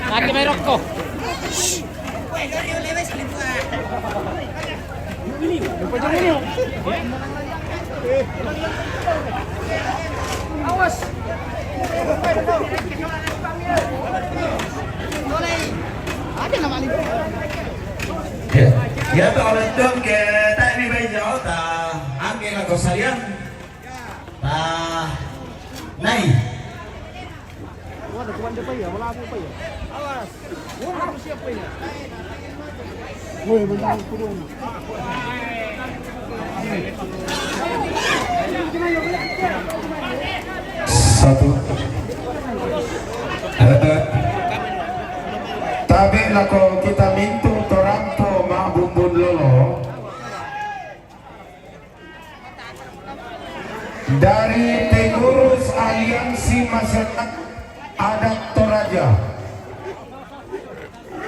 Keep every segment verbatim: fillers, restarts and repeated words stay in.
Lagi may rokko. Awas. Ya, ya, ta' oletton ke ta' ini bai jao ta angge lako salian. Ta' nai. Satu. Eh, tabe' lako kita mintu' to rampo ma'bumbun lolo. Dari Pengurus Aliansi Masyarakat Adat Toraja.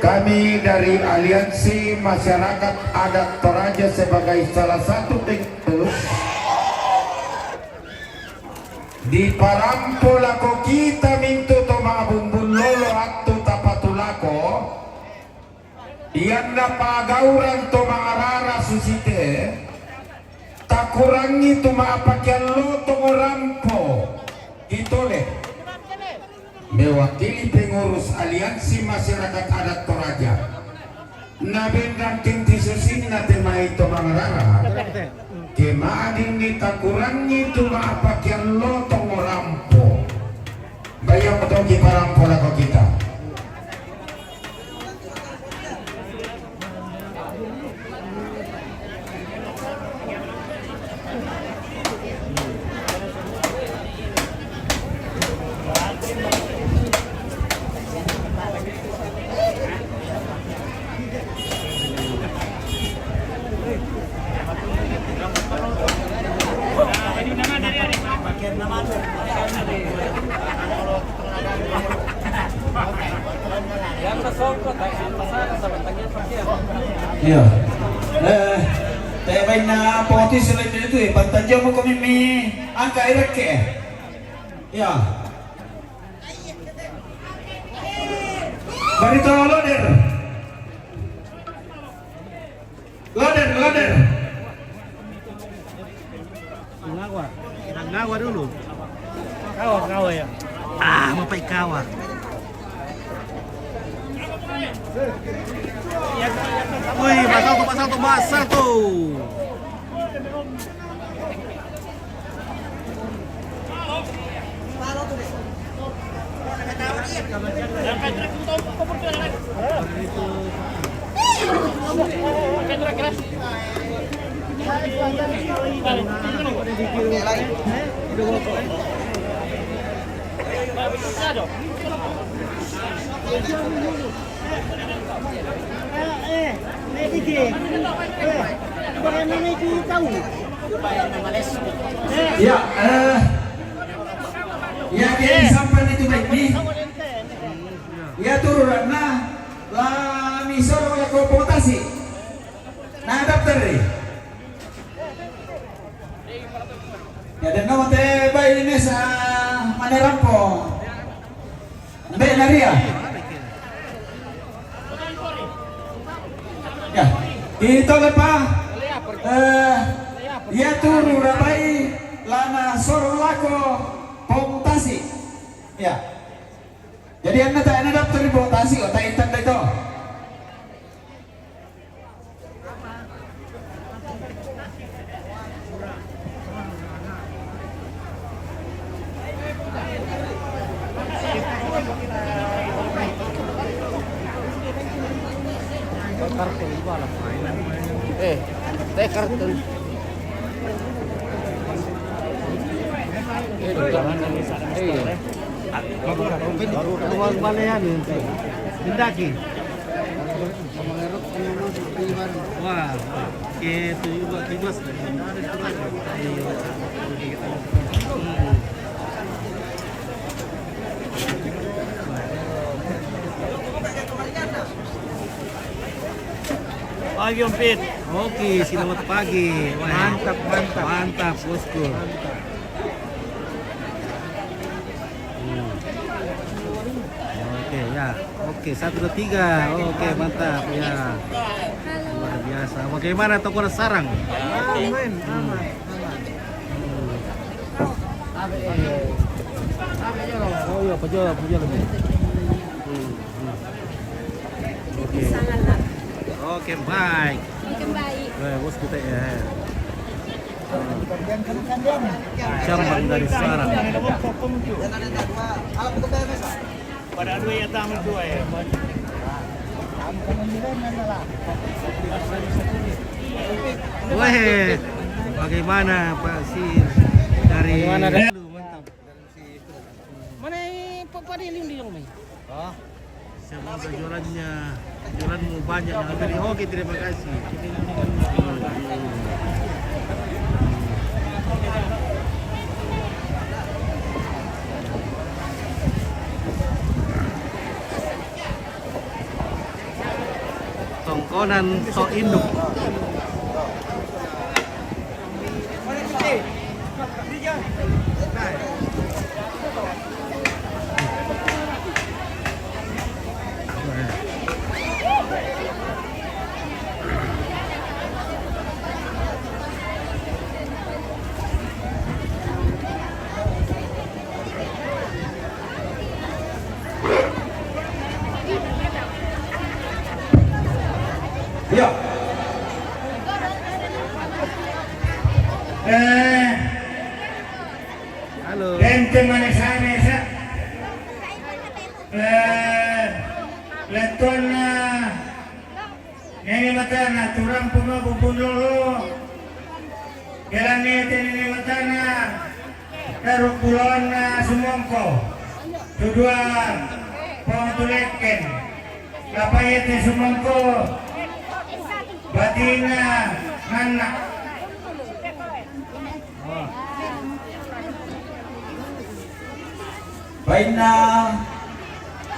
Kami dari Aliansi Masyarakat Adat Toraja sebagai salah satu pengurus, diparampo lako kita mintu' to ma'bumbun lolo attu tapatulako. Iyanna pa'gauran to mangarara susite, takurangi tu ma'pakean lotong rampo. Kitole. Mewakili pengurus Aliansi Masyarakat Adat Toraja. Na benrang kenti susinna te mai to mangarara. Ke ma'dinni takurangi tu ma'pakean lotong rampo. Bayang betul kiparampo lako kita. Iya. Eh, te bainna poti selain itu, eh, pantanjau mo komi mi angka irekke. Iya. Barito loader. Loader, loader. Ngawa. Ngawa dulu. Kawa, kawa ya. Ah, mapai kawa. Wih, basal tu, basal tu, basal tu. Ya, eh, ya, ke sampai itu baik ni. Ya, turun na, la misal oleh komputasi. Na daftar ni. Ya, dan nama te baik ni sa mana rampo. Mbe' naria. Ya, itu lepa. Eh, ya turu rabai lana soro lako pong tasi. Ya. Jadi anna ta' anna daftar di pong tasi, o ta' intan itu. Eh, teh kartun. Eh, eh. Baru keluar balean. Mendaki. Wah, wah. Oke, tujuh belas, tujuh belas. Hmm. Pagi, Om Pit. Oke, selamat pagi. Wah, mantap, mantap. Mantap, bosku. Hmm. Oke, ya. Oke, satu, dua, tiga. Oke, mantap, ya. Luar biasa. Bagaimana toko sarang? Aman, aman, aman. Hmm. Oh, iya, pejol, pejol. Hmm, hmm. Oke. Oke, baik. Oke, baik. Baik, bos kita ya. Cabang dari Sarang. Pada dua ya tamu tua ya. Weh, bagaimana Pak Sir dari... Bagaimana, Dek? Mantap. Mana Pak Fadil yang di rumah? Semoga jualannya, jualanmu banyak yang beli. Oke, terima kasih. Tongkonan sok induk. Iya. Eh, halo. Benteng mana sana, sa? Eh, Letona. Nene matana, turang puma bubun lolo. Gelane te nene matana, taruk pulona sumongko. Tuduan, pong tuleken. Kapayete sumongko. Batina, nana. Bainna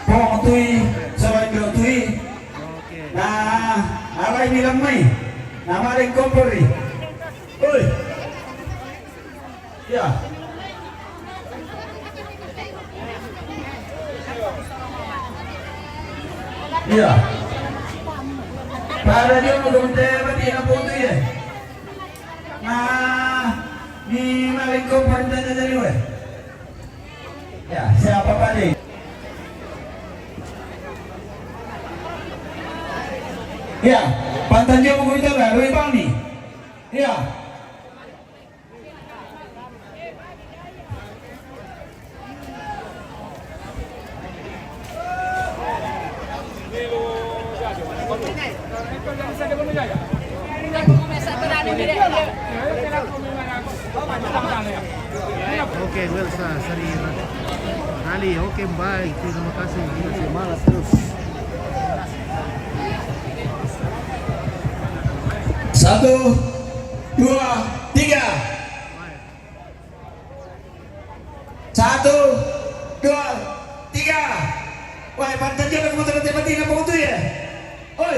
pong tui, sabain do tui. Oke. Nah, alai ni lamai. Nama ada kompor ni. Oi. Ya. Ya. Pada dia mau komentar berarti apa tu ya? Nah, ni maling kompor tanya jadi weh. Ya, siapa tadi? Ya, Pantanjung Gurita Baru, Bang, nih. Ya. Oke, Welsa, Sari Rali. Oke, baik. Terima kasih. Kita semangat terus. Satu, dua, tiga. Satu, dua, tiga. Wah, pantat dia aku muter tempat ini apa tu ya? Oi.